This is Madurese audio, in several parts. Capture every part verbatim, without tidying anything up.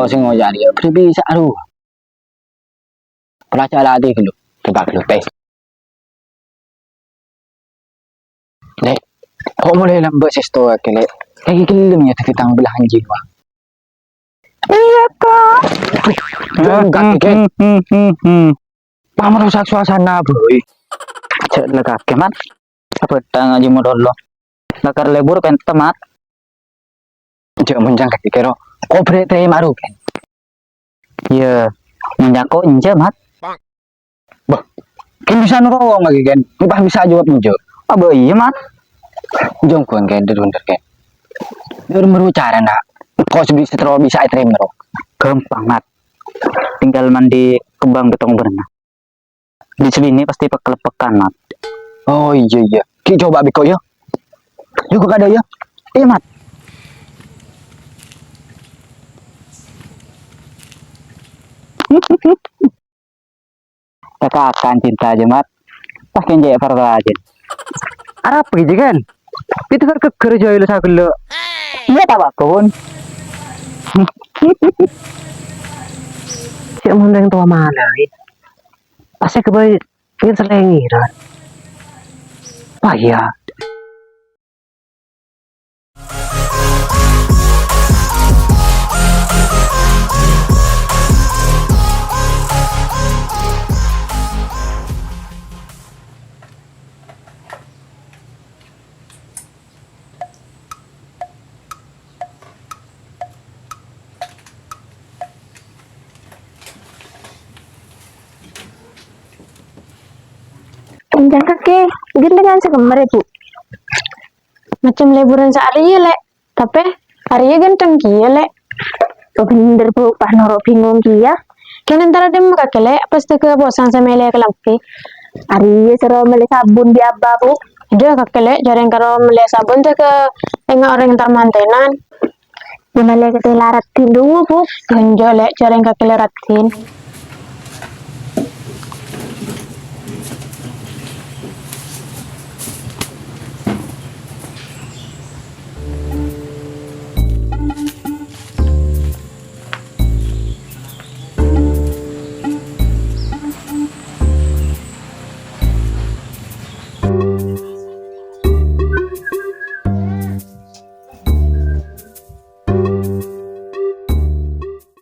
Sè ngoca' rèya, bâdâ bisa arowa. Pelajaran ati ghâllu, coba ghâllu, tes. Lè', kok mulai lambâ' sè sto kakè, Lè'? Kakè ghellem ya dhâddhi tang belahan jiwa. Iyâ, Kak. Wih, enggak, Kak. Hmm, hmm, hmm, hmm. Malah merusak suasana, Boy. Jhâ' la kakè, Mat. Abâdhâng ajâ modolo. Lakar lebur kènto, Mat. Jhâ' mon ca'na kakè kèra kobrè' tèma ro, Ken. Iyâ, mon ca'na ko' enjâ', Mat. Bâh, Ken bisa noro' kakè, Ken. Pas bisa jawab enjâ'. Abâ iyâ, Mat. Jhâ' ghun, Ken, bhender, Ken. Bâr mèro carana. Engko' sè bisa terro bisa ètarèma ro. Ghâmpang, Mat. Tinggal mandi kembang bâtong bârna. Di sini pasti peklepekan, Mat. Oh, iyâ, iyâ. Ki coba biko, ya. Yuk, ke kadâ', ya. Iyâ, Mat. Kakak akan cinta aja, Mat. Pas kencek partajen. Arapa gitu, kan? Itu kan geger jahil sagello. Iyâ, ta' bagus. Cek mon rèng towa mana, wi? Pas saya kebaik ingin selengiran. Wah, iya. Enjang kakè, gendhengan sakemma, Bu. Macem leburan saarè, Lè'. Tapè, arèya ghântheng kèya, Lè'. Bhender, Bu, pas noro' bingung kèya. Kèng entara dhimma kakè, Lè', pas tèghâ posang sè mellè kalambhi. Arèya soro mellè sabun bi' Abba, Bu. Dâ' kakè, Lè', jhâreng karo mellè sabun tèghâ enga' orèng entar mantenan. Yâ mellè kakè la raddhin dhu, Bu. Ghânjhâ, Lè', jhâreng kakè la raddhin.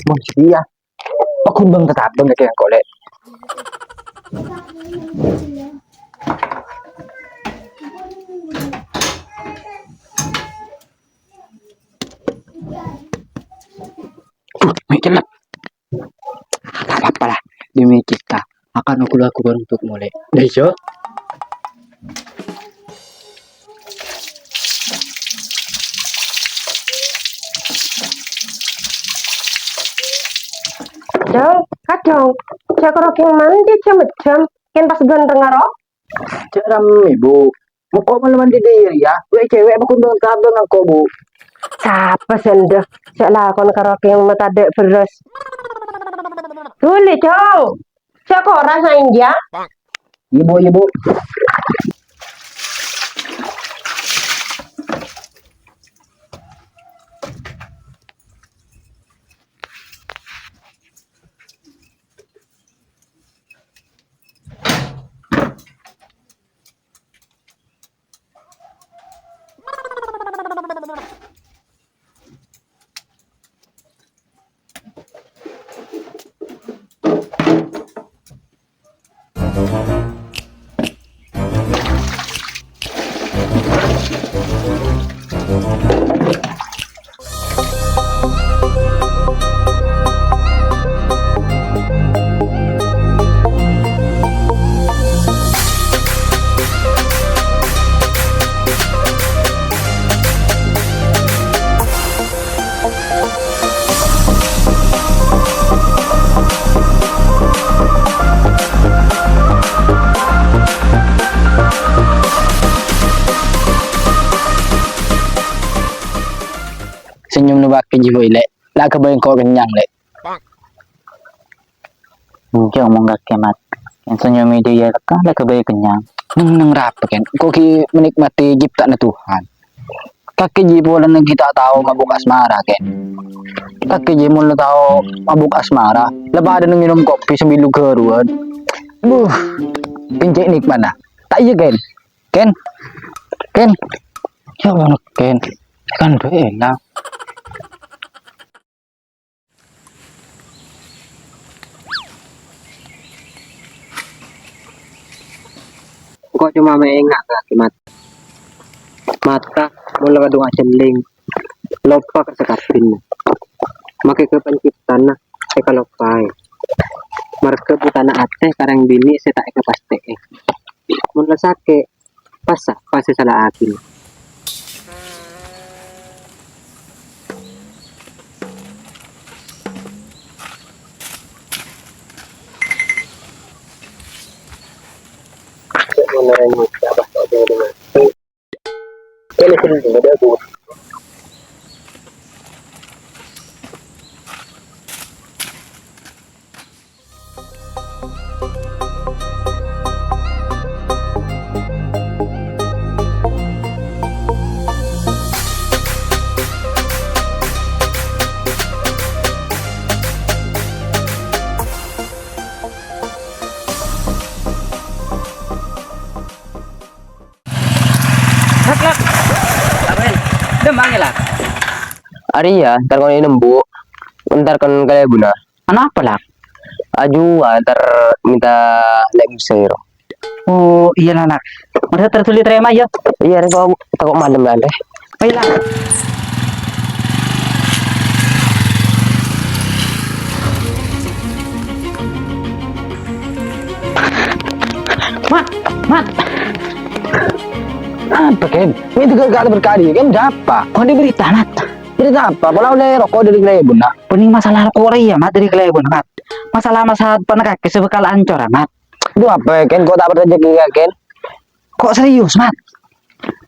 Mon iyâ, paghun bâng tatapèn kakè engko', Lè'. Duh, mè' cellep. Apa-apa lah, demi kita. Akan aku lakukan untuk molè. Lah, iyâ. Dong, Kadong. Jhâ' karo kèng mandi jhâm-jhâm. Kèng pas ghântheng aro. Jhâ' rammè, Bu. Moko' malem mandi dâri, yâ. Wè' cewek apa kundang kabang engko', Bu? Sapa sè endâ? Sè lakon karo kèng matadâ' bherrâs. Dhuli, Cong. Sè koras aèng, yâ. Iyâ, Bu, iyâ, Bu. Senyum nu bâkto jiwa, Lè'. La ghâbây engko' kennyang, Lè'. Enjâ' omong kakè, Mat. Yèn senyum dâ' iyâ tekka, la ghâbây kennyang. Neng-neng rapa, Ken? Engko' ghi' menikmati cipta'anna Tuhan. Kakè jiyâ polana ghi' ta' tao mabuk asmara, Ken. Kakè jiyâ mon la tao mabuk asmara, la padâna ngènom kopi sambi lu-ghâruwân. Buh, pèncè' nikmatna. Ta' iyâ, Ken? Ken? Ken? Ya Allah, Ken. Kan duwâ' èlang. Engko' coma mè' enga' ka Mat. Mata, mon la kadhung ajhelling, loppa ka sakabbhinna. Make ka panciptana èkaloppaè. Marghâ butana atè ka rèng binè' sè ta' èkapastè'è. Mon la sakè', pas sapa sè sala'aghi? Lak, Lak. Apa, Lak? Dâ' emma, Lak? Arèya, entar kon nembu, entar kon kalèbunna. Anapa, Lak? Ajuwâ, entar mènta lè' busèro. Oh, iyâ, Lak. Marè entar dhuli tarèma, yâ. Iyâ, rè, kok, tako' malem, Lak, rè. Ayo, Lak. Mat, Mat. Apa, Ken? Ini juga gak berkali, Ken, ada apa? Kok ada berita, Mat? Berita apa? Pola ollè roko' dâri kalèbunna. Bânnè masalah roko' rèya, Mat, dâri kalèbunna, Mat. Masalah masa depanna kakè sè bhâkal ancor, Mat. Aduh, apa, Ken? Kok tak percaya juga, Ken? Kok serius, Mat?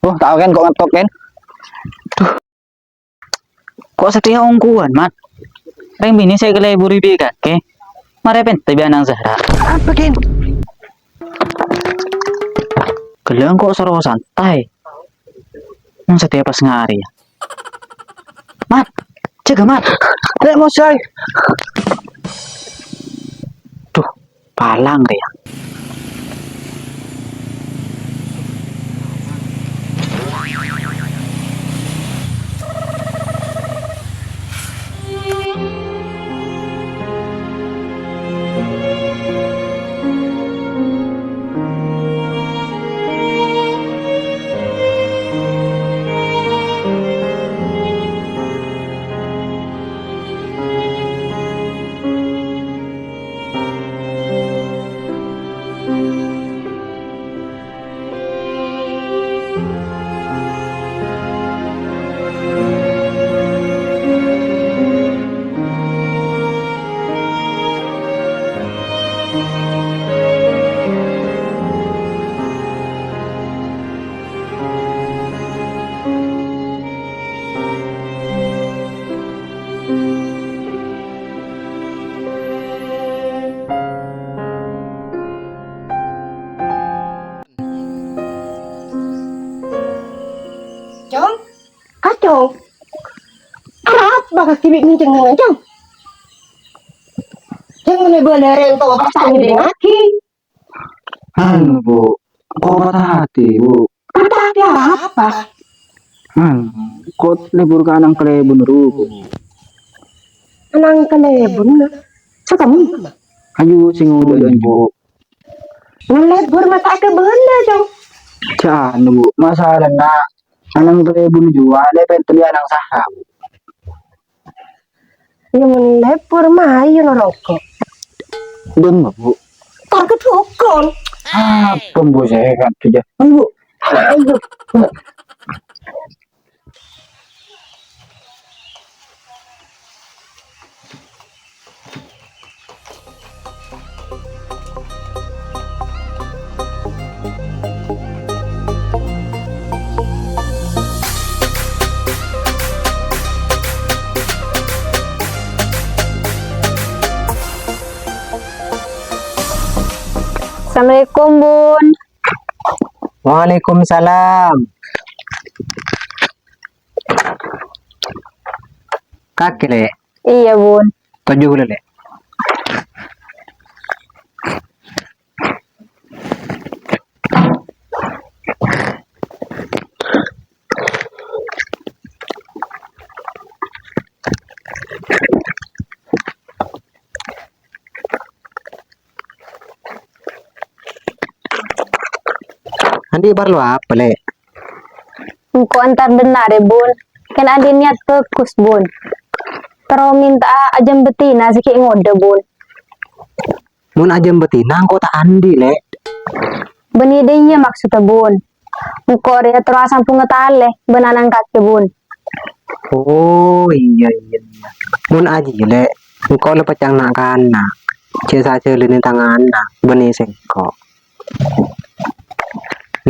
Oh, tao, Ken, kok ngetok, Ken? Duh. Kok satèya ongghuwân, Mat? Rèng binè' sè èkalèburi bi' kakè. Marè pènta bi' Anang Zahra. Apa, Ken? Ghellâ' engko' soro santai. Mon satèya pas ngarè, yâ. Mat, jâgâ, Mat. Rè' mosè. Duh, palang rèya. Cong, Kacong, arapa kakè bi' ngenceng-ngenceng? Jhâ' ngèlè-bâlâ rèng towa pas ta' ngèdingngaghi. Anu, Bu, kok patah hati, Bu? Patah hati apa? Anu, kok lebur ka Anang Kalèbun, Bu? Anang Kalèbun? Satemma? Ayo, sing ngobrol, Bu. Ngalebur mata ka bâlâ, Cong. Jhâ' anu, Bu, masalana Anang Kalèbun jiyâ lè pènta bi' Anang Zahra, Bu. Yâ, mon lebur mah ayo norogo. Dun, Bu. Target hukum. Ah, pembusekan aja. Ayo, Bu. Ayo. Assalamualaikum, Bun. Waalaikumsalam. Kakè, Lè'. Iyâ, Bun. Toju' ghulâ, Lè'. Andi' parlo apa, Lè'? Engko' entar dâ' enna' rè, Bun. Kan andi' niat bhâghus, Bun. Terro mènta'a ajâm bâdhina sè ghi' ngodâ, Bun. Mon ajâm bâdhina engko' ta' andi', Lè'. Bânnè dâ' iyâ maksoddhâ, Bun. Engko' rèya terro asambhungnga talè bân ana'na kakè, Bun. Oh, iyâ, iyâ, iyâ. Mon ajiyâ, Lè', engko' la pècang na'-kana'. Jhâ' sajhâlânè tang ana' bânnè sèngko'.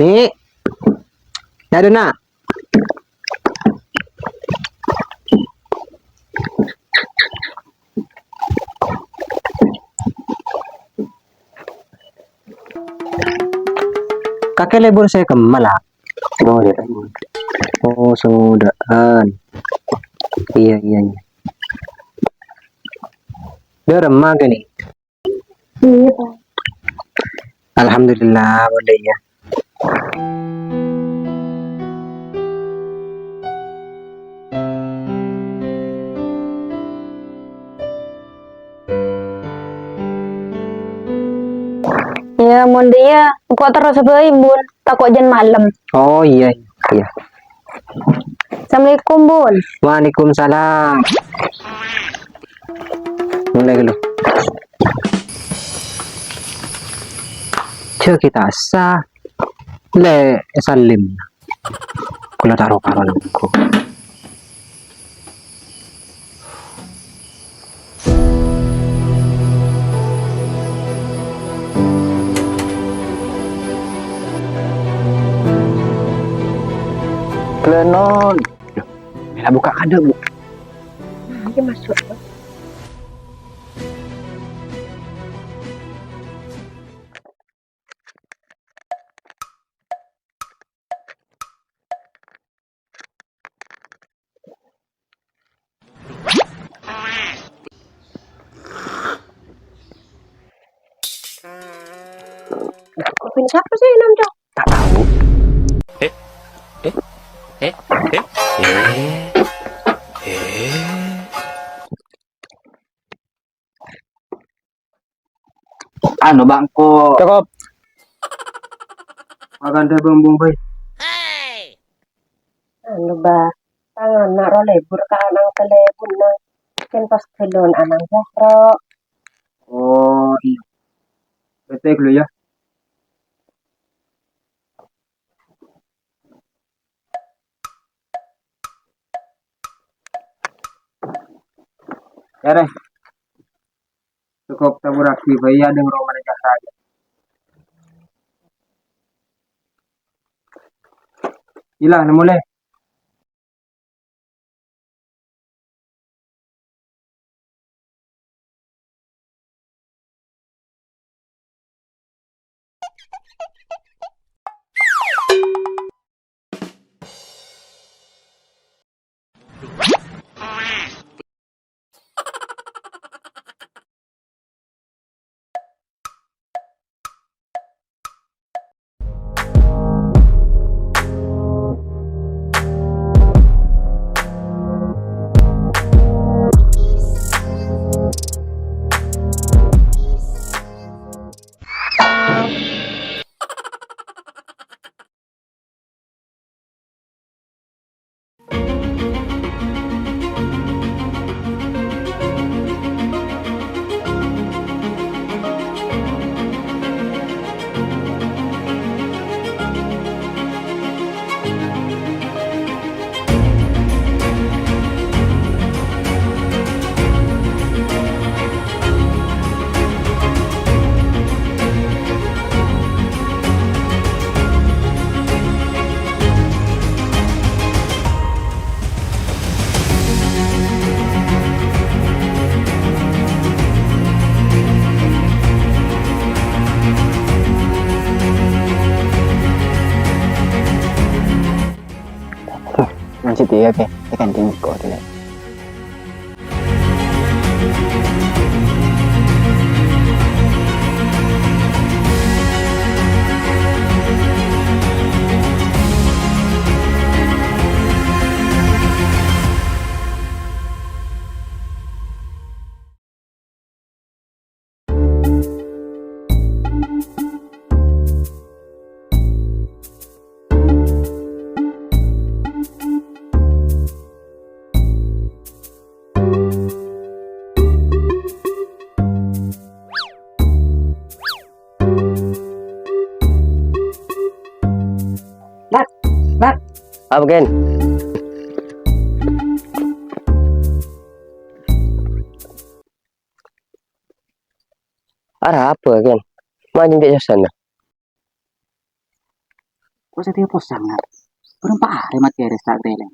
Ni', dâ' enna'. Kakè lebur sè kemma, La'? Oh, iyâ, Pak. Oh, sodâ'ân. Iyâ, iyâ, iyâ. Dâ' remma kènè'? Iyâ, Pak. Alhamdulillah, mon dâ' iyâ. Iyâ, mon dâ' iyâ, engko' terros bhâi, Bun. Tako' jân malem. Oh, iyâ, iyâ. Assalamualaikum, Bun. Waalaikumsalam. Mulai dulu. Jhâ' kita sa, Lè' Salim. Kaulâ ta' ro-paro nangko. Glennon. Loh, mèla buka kadâ', Bu. Nah, iyâ maksud, Bu. Kopina sapa sè ènom, Cok? Ta' tao. Eh, eh, eh, eh, eh, eh. Anu, bâ' engko'. Cokop. Makan dâ' bâmbung, Boy. Anu, Bah. Tang ana' ro lebur ka anang kalebunna. Kan pas gelon anang jahro. Oh, iyâ. Bete dulu ya. Ya, Reh. Cokop taburraghi bhâi adhâ' romana Cahra. Ila, nemmo, Le. Lanjut ya, oke. Tekan tinggi kok, Dek. Apa, Ken? Arapa, Ken? Manyeng cè' sosana. Kok satèya posang, Nat? Bârâmpa arè matè arè sa' krèlèng.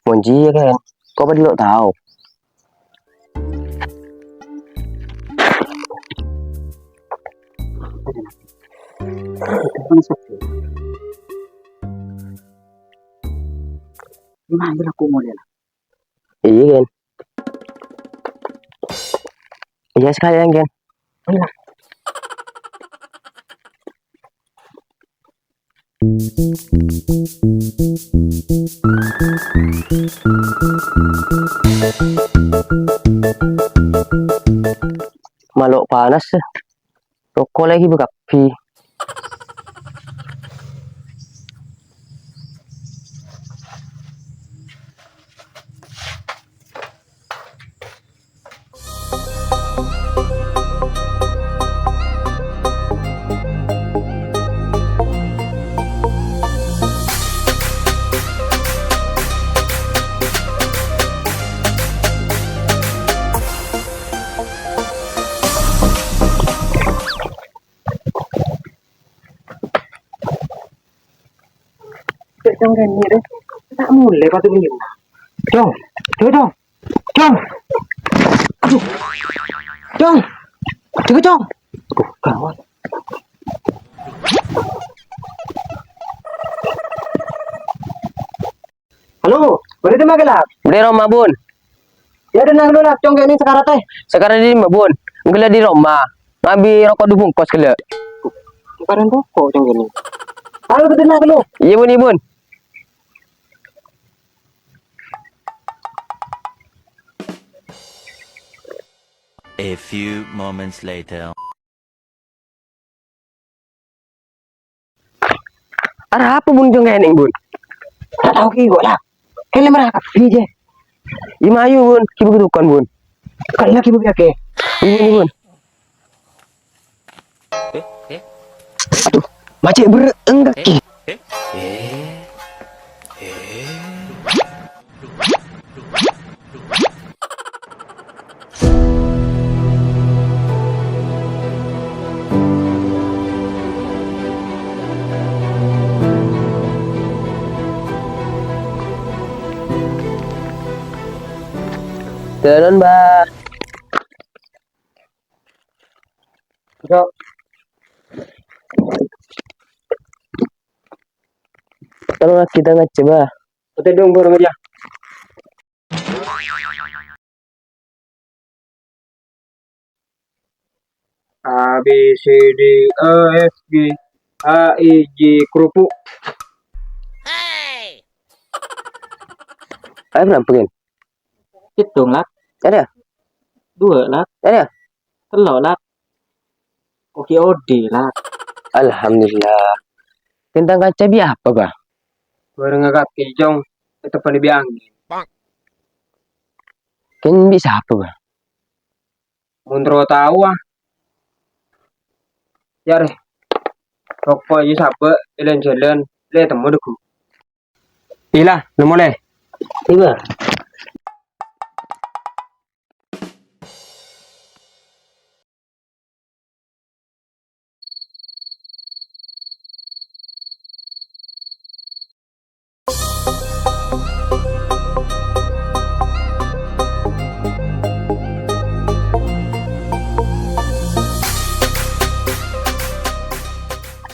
Mon jiyâ, Ken. Kok padâ lo' tao? Telepon sepi. Gimana aku mulai lah? Iya, Ken. Iya, sekalian, Ken. Iya. Malo' panas, eh. Roko' la èghibâ kabbhi. Cok, Cong, kènè' rè. Ta' molè patu mènèng. Cong, coba, Cong. Cong. Aduh. Cong. Coba, Cong. Aduh, gawat. Halo, bâdâ dimma, Lak? Bâdâ è roma, Bun. Iyâ, tenang dulu, Lak. Cong kènè' sakarat, eh. Sakarat dimma, Bun? Ghellâ' è roma. Ngabi roko' du bungkos ghellâ'. Sakarat roko', Cong kènè'. Halo, tenang dulu. Iyâ, Bun, iyâ, Bun. A few moments later. Arapa, Bun, Cong kènè', Bun? Ta' tao ghi' kok, Lak. Helm ra kabbhi, jâ. Iyâ mayu, Bun. Ghibâ katukon, Bun. Kala ghibâ pèyakè. Iyâ, Bun. Aduh, macet bereng kaki. Turun, Mbah. Bro. Tolong lagi tangan coba. Oke dong, baru aja. A, B, C, D, E, F, G, H, I, J, kerupuk. Ayo, berapa, Gen? Pitung, Lak. Ada? Dua, Lak. Ada? Tello', Lak. Oke, odi, Lak. Alhamdulillah. Tentang kaca bi apa, Bah? Bareng kakè, Cong. Teppan bi angin. Kèng bi sapa, Bah? Mon terro tao, ah. Yâ, rè. Roko' jâ sabâ', jhâlân-jhâlân, lè temmo dâggu. Ila, nemmo lè. Tiba.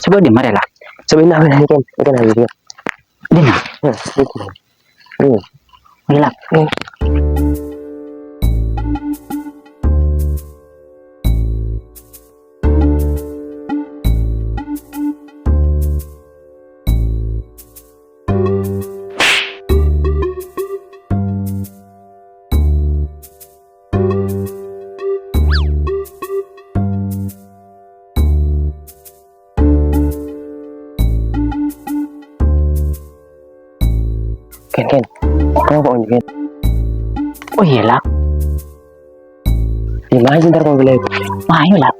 Coba di mana lah? Coba ini apa nih, Ken? Ikan lagi, Ken. Di mana? Nah, itu. Hmm. Ini lah. Hmm. Ken, Ken. Kenapa, Ken? Oh iya, Lak. Di mana sebentar kau beli? Mayu, Lak.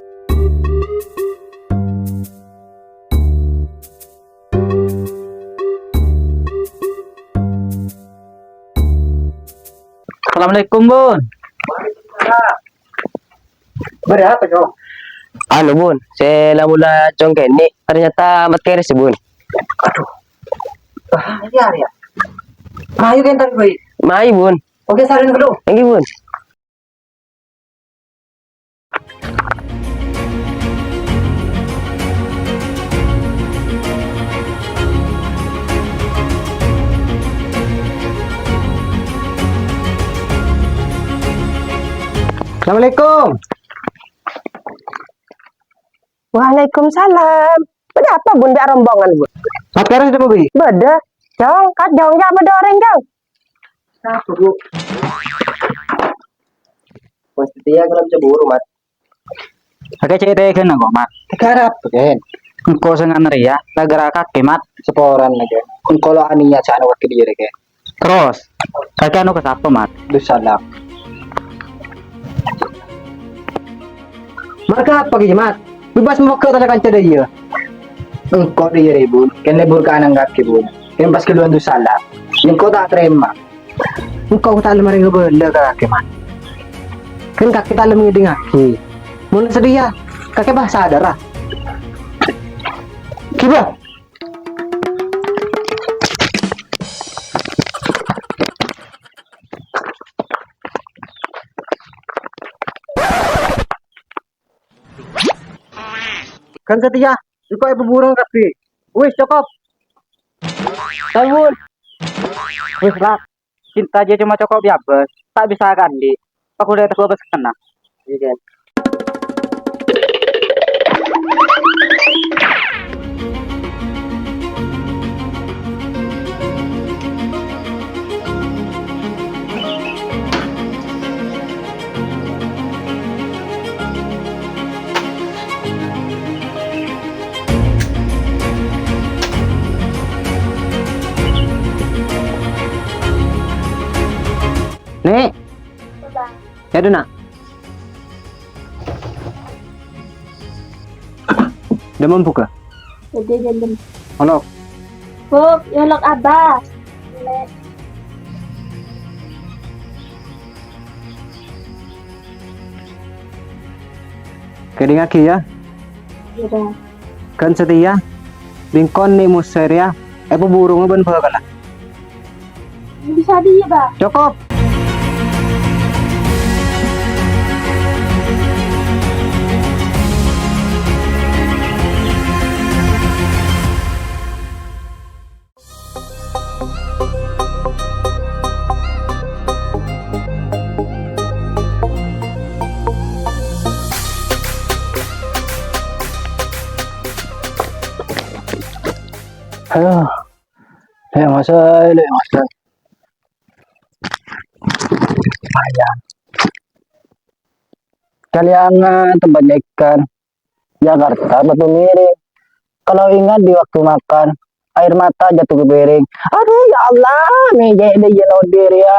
Assalamualaikum, Bun. Bârâmpa, Cong? Anu, Bun, sè la-, mula Cong kènè', ternyata Mat kèrè sè, Bun. Aduh. Bahaya, ya. Mayu kèntan, Boy. Mayu, Bun. Oke, salin dulu. Thank you, Bun. Assalamualaikum. Waalaikumsalam. Bâdâ apa, Bun, bi' rombongan, Bun? Mat kèrè sè dâ' mabâi? Bâdâ. Jhung, Kat, jhung, jhâ' bâdâ orèng, jhung. Sapa, Bu? Pon satèya kalabân cemburu, Mat. Kakè cè' tèghâna engko', Mat. Tèghâ arapa, Kèn? Engko' sè nganè rèya, la ghâra kakè, Mat. Saporana, Kèn. Engko' lo' anèyat sè anu kakè dhiyâ, Kèn. Terros, kakè anu ka sapa, Mat? Abdussalam. Marghâ apa kèya, Mat? Bebas mokka' tana kanca dhâ' iyâ. Engko' dhâ' iyâ rèbut, kèng lebur ka ana'na kakè, Bun. Kèng pas ghâllu Abdussalam. Engko' ta' tarèma. Engko' ta' lem arèng bâlâ ka kakè, Mat. Kèng kakè ta' lem ngèdingngaghi. Mon satèya, kakè pas sadhârâ. Ghibâ. Ghân satèya, engko' èpaburu kabbhi. Wis, cokop. Sampon. Wis, la. Cinta jiyâ coma cokop yâ, Bos. Ta' bisa ka andi'. Paghun è tegghu' pas kenna. Iyâ, Kèn. Nè'. Yâ, duna. Dâ' mon buka. Jadi, jadi. Olok. Buk, yolok Abah. Kèdingngaghi, yâ. Iyâ, Bang. Ghân satèya, bi' engko' nè' mossè rèya èpaburunga bân bhâkalla. Bisa dhiyâ, Bang. Cokop. Ayo, lè' masai, lè' masai. Lumayan. Kaliangan tempatnya ikan. Jakarta, Batu Miring. Kalau ingat di waktu makan, air mata jatuh ke piring. Aduh, ya Allah, mè' jhâ' dhâ' iyâ nodir, yâ.